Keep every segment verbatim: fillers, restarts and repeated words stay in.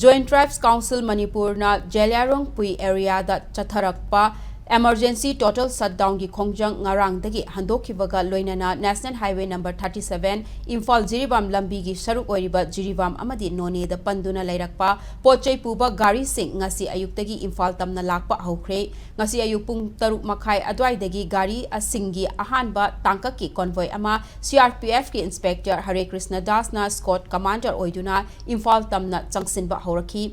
Joint Tribes Council ꯃꯅꯤꯄꯨꯔꯅ ꯖꯦꯂꯤꯌꯥꯡꯔꯣꯡ ꯄꯨꯏ ꯑꯦꯔꯤꯌꯥꯗ ꯆꯠꯊꯔꯛꯄ emergency total shutdownꯒꯤ ꯈꯣꯡꯖꯪ ꯉꯔꯥꯡꯗꯒꯤ ꯍꯟꯗꯣꯛꯈꯤꯕꯒ ꯂꯣꯏꯅꯅ National Highway number thirty seven Imphal Jiribam ꯂꯝꯕꯤꯒꯤ ꯁꯔꯨꯛ ꯑꯣꯏꯔꯤꯕ ꯖꯤꯔꯤꯕꯥꯝ ꯑꯃꯗꯤ ꯅꯣꯅꯦꯗ ꯄꯟꯗꯨꯅ ꯂꯩꯔꯛꯄ ꯄꯣꯠ ꯆꯩ ꯄꯨꯕ ꯒꯥꯔꯤꯁꯤꯡ ꯉꯁꯤ ꯑꯌꯨꯛꯇꯒꯤ ꯏꯝꯐꯥꯜ ꯇꯝꯅ ꯂꯥꯛꯄ ꯍꯧꯈ꯭ꯔꯦ꯫ ꯉꯁꯤ ꯑꯌꯨꯛ ꯄꯨꯡ ꯇꯔꯨꯛ ꯃꯈꯥꯏ ꯑꯗꯨꯋꯥꯏꯗꯒꯤ ꯒꯥꯔꯤꯁꯤꯡꯒꯤ ꯑꯍꯥꯟꯕ ꯇꯥꯡꯀꯛꯀꯤ convoy ꯑꯃ CRPFꯀꯤ Inspector ꯍꯔꯦ ꯀ꯭ꯔꯤꯁꯅ ꯗꯥꯁꯅ squad commander ꯑꯣꯏꯗꯨꯅ ꯏꯝꯐꯥꯜ ꯇꯝꯅ ꯆꯪꯁꯤꯟꯕ ꯍꯧꯔꯛꯈꯤ꯫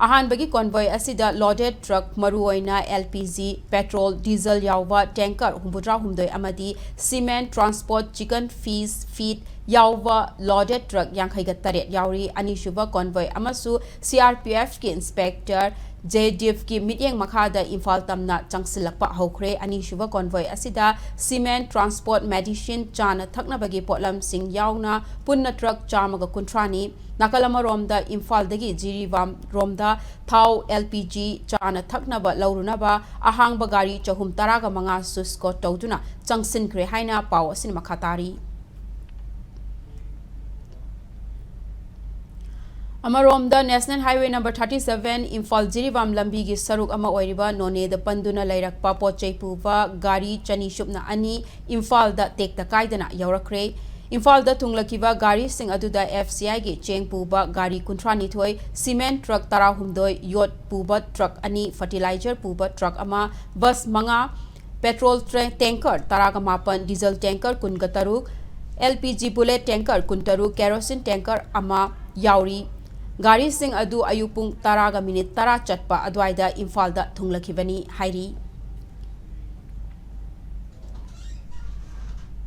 ꯑꯍꯥꯟꯕꯒꯤ convoy ꯑꯁꯤꯗ loaded truck, ꯃꯔꯨꯑꯣꯏꯅ LPG, petrol, diesel ꯌꯥꯎꯕ tanker ꯍꯨꯝꯐꯨꯇꯔꯥꯍꯨꯝꯗꯣꯏ ꯑꯃꯗꯤ cement, transport, chicken, fish, feed ꯌꯥꯎꯕ loaded truck ꯌꯥꯡꯈꯩꯒ ꯇꯔꯦꯠ ꯌꯥꯎꯔꯤ꯫ ꯑꯅꯤꯁꯨꯕ convoy ꯑꯃꯁꯨ CRPFꯀꯤ Inspector ꯖꯦꯗꯤꯞꯀꯤ ꯃꯤꯠꯌꯦꯡ ꯃꯈꯥꯗ ꯏꯝꯐꯥꯜ ꯇꯝꯅ ꯆꯪꯁꯤꯜꯂꯛꯄ ꯍꯧꯈ꯭ꯔꯦ꯫ ꯑꯅꯤꯁꯨꯕ convoy ꯑꯁꯤꯗ cement, transport, medicine, ꯆꯥꯅ ꯊꯛꯅꯕꯒꯤ ꯄꯣꯠꯂꯝꯁꯤꯡ ꯌꯥꯎꯅ ꯄꯨꯟꯅ truck ꯆꯥꯝꯃꯒ ꯀꯨꯟꯊ꯭ꯔꯥꯅꯤ꯫ ꯅꯥꯀꯜ ꯑꯃꯔꯣꯝꯗ ꯏꯝꯐꯥꯜꯗꯒꯤ ꯖꯤꯔꯤꯕꯥꯝ ꯔꯣꯝꯗ ꯊꯥꯎ, LPG, ꯆꯥꯅ ꯊꯛꯅꯕ ꯂꯧꯔꯨꯅꯕ ꯑꯍꯥꯡꯕ ꯒꯥꯔꯤ ꯆꯍꯨꯝ ꯇꯔꯥꯒ ꯃꯉꯥꯁꯨ squad ꯇꯧꯗꯨꯅ ꯆꯪꯁꯤꯟꯈ꯭ꯔꯦ ꯍꯥꯏꯅ ꯄꯥꯎ ꯑꯁꯤꯅ ꯃꯈꯥ ꯇꯥꯔꯤ꯫ ꯑꯃꯔꯣꯝꯗ National Highway number thirty seven Imphal Jiribam ꯂꯝꯕꯤꯒꯤ ꯁꯔꯨꯛ ꯑꯃ ꯑꯣꯏꯔꯤꯕ ꯅꯣꯅꯦꯗ ꯄꯟꯗꯨꯅ ꯂꯩꯔꯛꯄ ꯄꯣꯠ ꯆꯩ ꯄꯨꯕ ꯒꯥꯔꯤ ꯆꯅꯤ ꯁꯨꯞꯅ ꯑꯅꯤ ꯏꯝꯐꯥꯜꯗ ꯇꯦꯛꯇ ꯀꯥꯏꯗꯅ ꯌꯧꯔꯛꯈ꯭ꯔꯦ꯫ ꯏꯝꯐꯥꯜꯗ ꯊꯨꯡꯂꯈꯤꯕ ꯒꯥꯔꯤꯁꯤꯡ ꯑꯗꯨꯗ FCIꯒꯤ ꯆꯦꯡ ꯄꯨꯕ ꯒꯥꯔꯤ ꯀꯨꯟꯊ꯭ꯔꯥꯅꯤꯊꯣꯏ, cement truck ꯇꯔꯥꯍꯨꯝꯗꯣꯏ, ꯌꯣꯠ ꯄꯨꯕ truck ꯑꯅꯤ, fertilizer ꯄꯨꯕ truck ꯑꯃ, bus ꯃꯉꯥ, petrol tra-, tanker ꯇꯔꯥꯒ ꯃꯥꯄꯟ, diesel tanker ꯀꯨꯟꯒ ꯇꯔꯨꯛ, LPG bullet tanker ꯀꯨꯟꯇꯔꯨꯛ, kerosene tanker ꯑꯃ ꯌꯥꯎꯔꯤ꯫ ꯒꯥꯔꯤꯁꯤꯡ ꯑꯗꯨ ꯑꯌꯨꯛ ꯄꯨꯡ ꯇꯔꯥꯒ ꯃꯤꯅꯤꯠ ꯇꯔꯥ ꯆꯠꯄ ꯑꯗꯨꯋꯥꯏꯗ ꯏꯝꯐꯥꯜꯗ ꯊꯨꯡꯂꯈꯤꯕꯅꯤ ꯍꯥꯏꯔꯤ꯫